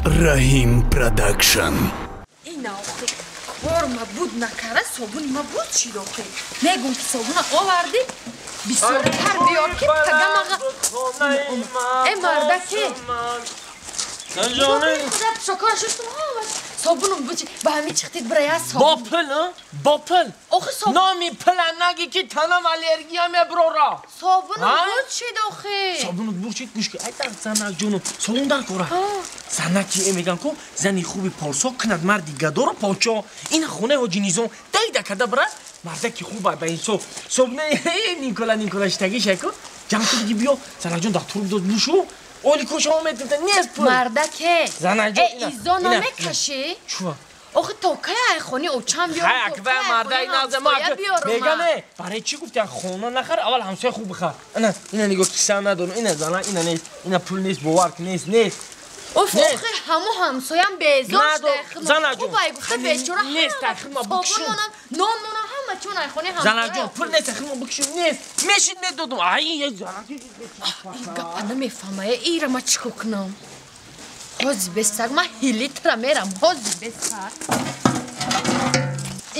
Раҳим Продакшн. Ина охи кор ма буд накара, собуни ма буд шид охи. Мегум ки собуна оварди, бисёртар биёр ки тагамаға. Э мардаке. Шокар шуштум ҳамаш. Собунум бучи ба ҳами чиқтид бира я собун. Бо пул, бо пул. Охи собун. Номи пула наги ки танам аллергия меброра. Собунум буд шид охи. Собунут буд шид гӯш ки ай дар занак ҷону собун дар кора. Занаки э меган ку зани хуби порсо кунад марди гадоро подшо. Ин хонаи ҳоҷи Низом дайда карда бира мардаки хуба ба инсоф. Собунаи Никола Никола штагиша ку ҷамъ куди биё занакҷон дар турб дод бушу. Оли коша омед нест пул. Мардаке. Занаҷон. Э изо намекашӣ? Чува? Охи то кай ай хони очам биёрам. Хай акба мардай наза ма мегам э барои чӣ гуфти хона нахар аввал ҳамсоя хуб бихар. Ана ина нигоҳ киса надорам, ина зана ина нест, ина пул нест, бовар ки нест, нест. Оф охи ҳаму ҳамсоям безор шуда. Занаҷон. Хуб ай гуфта бечора нест, ахи ма бикшум. Собун монам, нон монам, ҳама чун ай хони ҳамсоя. Занаҷон пул нест, ахи ма бикшум нест. Мешид медодум. Ай занаҷон. Ин гапа намефаҳмая, ира ма чӣ кор кунам? Ҳози бесар, ман ҳилитра мерам, ҳози бесар.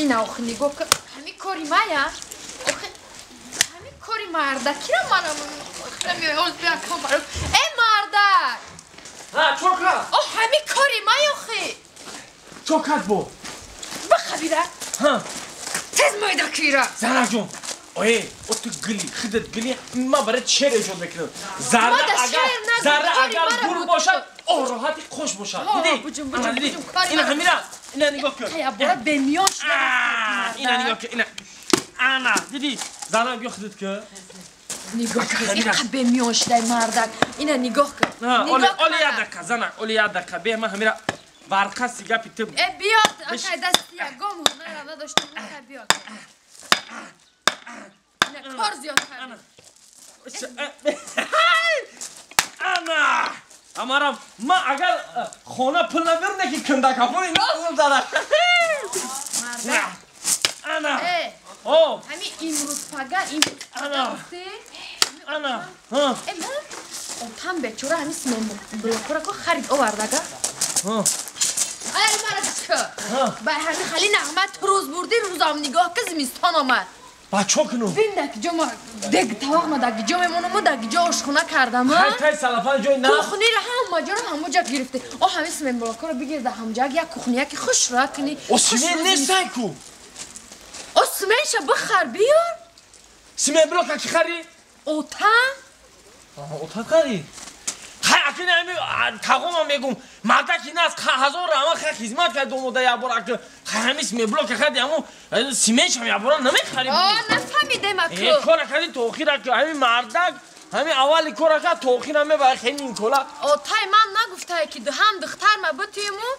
Ина охи нигоҳ кун, ҳами кори мая? Охи ҳами кори мардакира манам. Ҳоз бия кам баро. Э мардак! Ҳа, чо кард? О ҳами кори май охи. Чо кард бо? Бихабира. Ҳа. Тез майда кира. Занаҷон, ое, о ту гили, худат гили, ман барои шеър эҷод мекунам. Зарра агар, зарра агар гур бошад, о роҳати хуш бошад. Диди? Буҷум, буҷум, ина ҳамира, ина нигоҳ кун. Бора бемиён шуда. Ина нигоҳ кун, ина. Ана, диди? Зана биё худат ку. Нигоҳ кун, иқа бемиён шудай мардак. Ина нигоҳ кун. Оли як дақиқа, зана, оли як дақиқа. Бе ман ҳамира барқаси гапи ту. Э биё, акай дасти ягон ҳунарам надоштам, акай биё. Кор зиёд кард. Ана! Амарам, ман агар хона пул набирам, неки кандакафони назм зада. Ана! О! Ҳами имрӯз пага, имрӯз пага гуфтӣ? Ана! Э, ман отам бечора ҳами симон-блокора ко харид овардага. Ай, мара чӣ? Ба ҳами хали нағма ту рӯз бурдӣ, рӯзам нигоҳ ки зимистон омад. Ба чо кунум? Бин даки ҷо ма дег тавақ ма даки ҷо мемонам, даки ҷо ошхона кардам. Хай тай салафан ҷой на. Кухнира ҳама ҷоро ҳама ҷо гирифте. О ҳами симон-блокора бигир да ҳамҷа як кухния ки хуш ра кунӣ. О симон нестай ку. О симонша бихар биёр. Симон-блока ки хари? Ота? Ота хари. Хай акин ҳами тағома мегум. Мардаки нас ҳазор рама хай хизмат кард омода як бор ак хай ҳами симон-блока хари аммо симоншам як бора намехари. О нафаҳмидем аку. Э кора кардӣ то охир ак ҳами мардак ҳами аввали кора кард то охир ҳаме ба хеле Никола. Отай ман нагуфтае ки ҳам духтар ма бутиму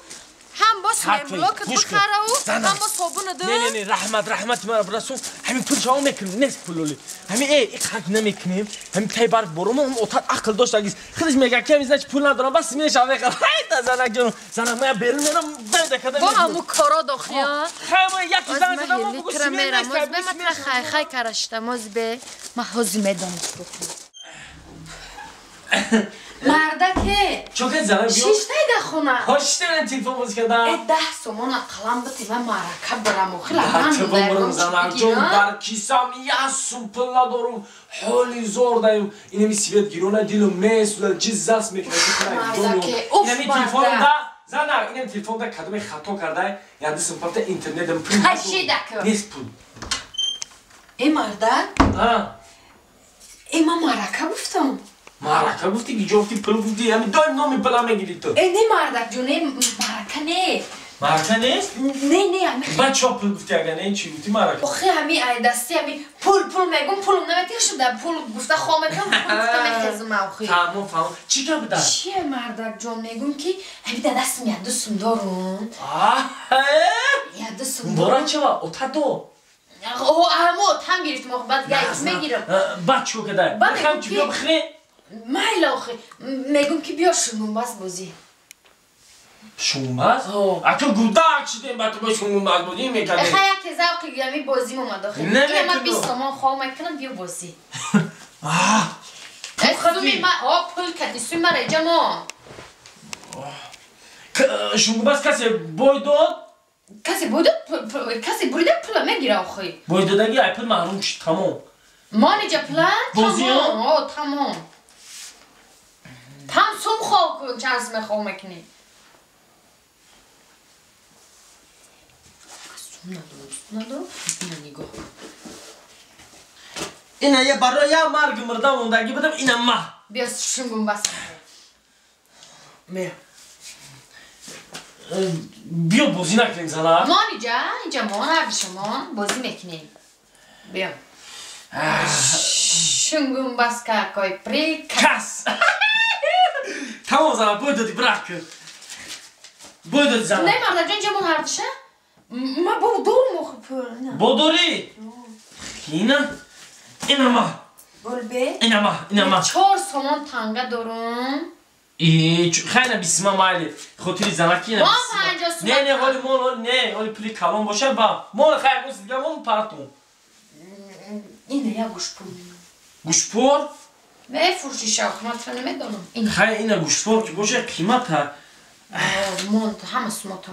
ҳам бо симон-блока бихараву ҳам бо собуна ду. Не не не раҳмат раҳмати мара бирасон ҳамин пул шаво мекунем нест пулоли. Ҳамин э иқак намекунем ҳамин тай барф борум ҳам отат ақл дошт агиз худаш мега ки ҳамин значит пул надорам бас симон шава мехарам. Ҳайда занак ҷонум занак мая берун мерам банда када. Бо ҳаму коро дохия. Хай ма як занг задам мо бугу симон нест. Моз бе ма хай хай карашта моз бе ма ҳози медонам. Мардаке! Чо кардӣ занак биё? Шиштай да хона. Ҳо шиштай ман телефон бозӣ кардам. Э 10 сомон ақаллан бите ман маърака бирам охи лабан бирам занак ҷон дар кисам як сум пул надорум ҳоли зор даем. Инами свет гирона дилум месӯзад чиз заст мекунад. Мардаке уф инами телефонда занак инами телефонда кадоме хато кардай як сум папта интернетам пул хашидаку нест пул. Э мардак? Ҳа. Э ман маърака гуфтам. Маърака гуфти ки ҷо гуфти пул гуфти ҳами доим номи пула мегири ту. Э не мардак ҷон, не маърака не. Маърака нест? Не не ҳами. Баъд чо пул гуфти ага не чӣ гуфти маърака? Охи ҳами ай дасти ҳами пул пул мегум пулум наметиҳ шуда пул гуфта хом мекунам пул гуфта мехезам охи. Фаҳмом фаҳмом. Чӣ гап дар? Чие мардак ҷон мегум ки ҳами да дастам як ду сум дорум. Як ду сум. Муборак чава ота до. О ҳамо отам гирифтам охи баъд гайт мегирам. Баъд чӣ кадай? Баъд чӣ биё бихӯре? Майла охи мегум ки биё шунгумбаз бозӣ. Шунгумбаз? Ака гудак шидем ба ту бо шунгумбаз бозӣ мекардем. Хай яке завқи ҳами бозим омад охи. Ина ман 20 сомон хом мекунам биё бозӣ. Суми ма о пул кади суми мара иҷа мо. Шунгубас касе бой дод? Касе бой дод, касе бурида пула мегира охи. Бой додаги ай пул маҳрум шуд, тамом. Мон иҷа пула? Тамом, о, тамом. Там сум хов кун, чанд сум хов мекунӣ. Сум надорам, сум надорам. Ина нигоҳ. Ина я барои я марги мурда мондагӣ будам, ина ма. Биё шунгумбас. Ме. Биё бозӣ накунем зана. Мон иҷа, иҷа мон, ҳарди мон бозӣ мекунем. Биё. Шунгумбас какой приказ. Тамом зана, бой доди, брак. Бой доди зана. Не, мардаҷон, иҷа мон ҳардиша? Ма бо дорум охи пул. Бо дорӣ? Ина? Ина ма. Болбе? Ина ма, ина ма. 4 сомон танга дорум. Хайна бисма майли. Хотири занаки ина бисма. Не, не, ҳоли мол, не, ҳоли пули калон боша ба. Мол хай гӯс дига мол партум. Ина я гӯшпур. Гӯшпур? Мефурӯшиша, охи ман тра намедонам. Хай ина гӯшпур ки боша қимата. Мон ҳама сумота.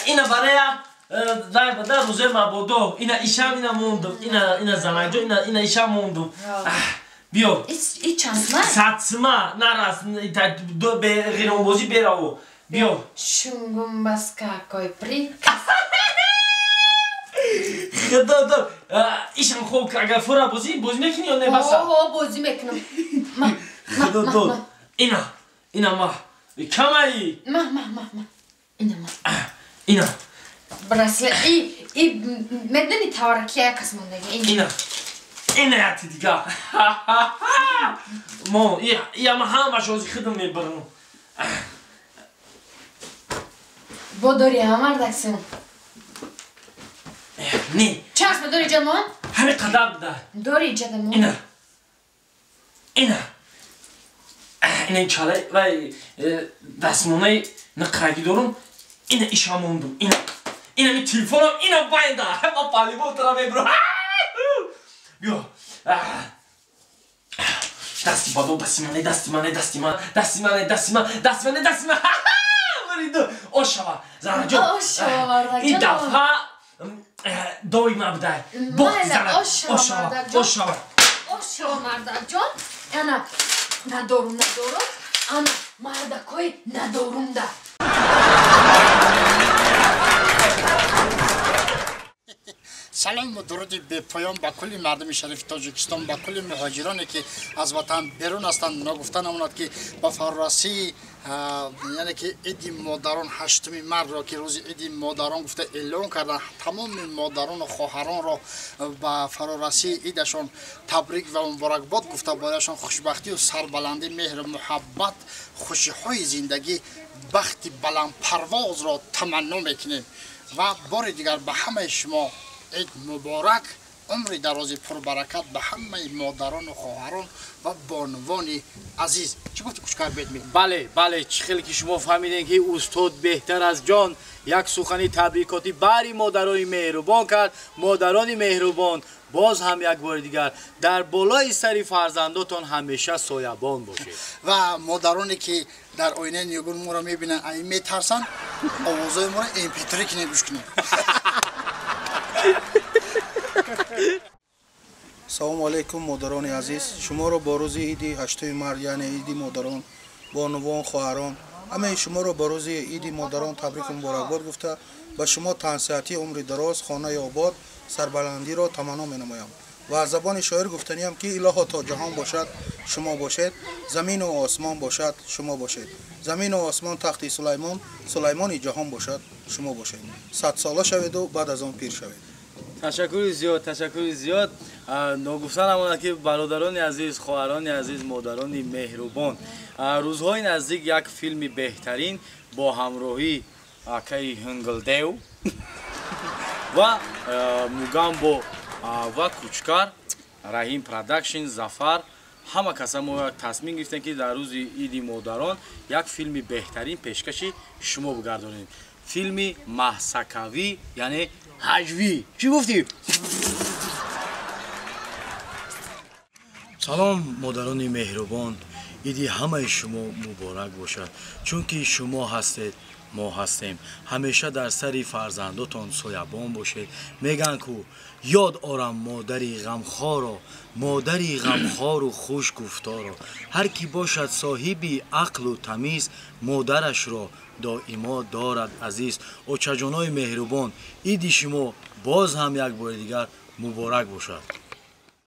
Ина барая дай бада рӯзе мабодо. Ина ишам ина мондум. Ина ина занаҷо ина ина ишам мондум. Биё. И чанд сма? 100 сма нарас бе ғиромбозӣ бераво. Биё. Шунгумбас какой приказ. Худо дор. Ишам хоб агар фура бозӣ бозӣ мекунӣ ё не баса? О, бозӣ мекунам. Ма. Худо дор. Ина. Ина ма. Камаи. Ма, ма, ма, ма. Ина ма. Ина. Браслет. И медони тавараки як кас мондаги. Ина. Ина яти дига. Мо, я ма ҳамаш ози худам мебарам. Бо дори ҳамардаксим. Не. Чанд сма дори ҷамон? Ҳамин қадар буда. Дори ҷадамон. Ина. Ина. Ина чалай вай дастмонаи нақраги дорум. Ина иша мондум. Ина. Ина ми телефонам, ина байнда. Ма палибол тара мебурам. Биё. Дасти бадо, дасти мане, дасти мане, дасти ман, дасти мане, дасти ман, дасти мане, дасти ман. Буриду. Ошава, занаҷон. Ошава, мардаҷон. Ин дафъа доима будай. Бохти зана. Ошава, ошава. Ошава, мардаҷон. Ана надорум, надорум. Ана мардакои надорумда. Салом ва дуруди бепоён ба кулли мардуми шарифи Тоҷикистон, ба кулли муҳоҷироне ки аз ватан берун ҳастанд. Ногуфта намонад ки ба фарорасии яъне ки иди модарон 8 мартро ки рӯзи иди модарон гуфта эълон карданд, тамоми модарону хоҳаронро ба фарорасии идашон табрик ва муборакбод гуфта, барояшон хушбахтию сарбаландӣ, меҳру муҳаббат, хушиҳои зиндагӣ, бахти баландпарвозро таманно мекунем ва бори дигар ба ҳамаи шумо ид муборак, умри дарози пурбаракат ба ҳамаи модарону хоҳарон ва бонувони азиз. Чӣ гуфти кучкар бедми? Бале, бале, чӣ хеле ки шумо фаҳмидем ки устод беҳтар аз ҷон як сухани табрикотӣ бари модарони меҳрубон кард. Модарони меҳрубон, боз ҳам як бори дигар дар болои сари фарзандотон ҳамеша соябон бошед. Ва модароне ки дар оинаи нигун моро мебинанд, ай метарсанд, овозҳои моро mp3 кине гӯш кунед. Салому алайкум, модарони азиз. Шуморо бо рӯзи иди 8 март, яъне иди модарон, бонувон, хоҳарон, ҳамаи шуморо бо рӯзи иди модарон табрику муборакбод гуфта, ба шумо тансиҳатӣ, умри дароз, хонаи обод, сарбаландиро таманно менамоям. Ва аз забони шоир гуфтаниям ки илоҳо то ҷаҳон бошад, шумо бошед, замину осмон бошад, шумо бошед. Замину осмон тахти Сулаймон, Сулаймони ҷаҳон бошад, шумо бошед. 100 сола шаведу баъд аз он пир шавед. Ташаккури зиёд, ташаккури зиёд. Ногуфта намонад ки бародарони азиз, хоҳарони азиз, модарони меҳрубон, рӯзҳои наздик як филми беҳтарин бо ҳамроҳии акаи Ҳинглдев ва Мугамбо ва Кучкар, Раҳим Продакшн, Зафар, ҳама каса мо тасмим гирифтем ки дар рӯзи иди модарон як филми беҳтарин пешкаши шумо бигардонем. Филми маҳсакавӣ, яъне ҳаҷвӣ. Чӣ гуфтӣ? Салом, модарони меҳрубон. Иди ҳамаи шумо муборак бошад, чунки шумо ҳастед, мо ҳастем. Ҳамеша дар сари фарзандотон соябон бошед. Мегӯянд ку ёд орам модари ғамхоро, модари ғамхору хушгуфторо. Ҳар кӣ бошад соҳиби ақлу тамиз, модарашро доимо дорад азиз. Очаҷонои меҳрубон, иди шумо боз ҳам як бори дигар муборак бошад.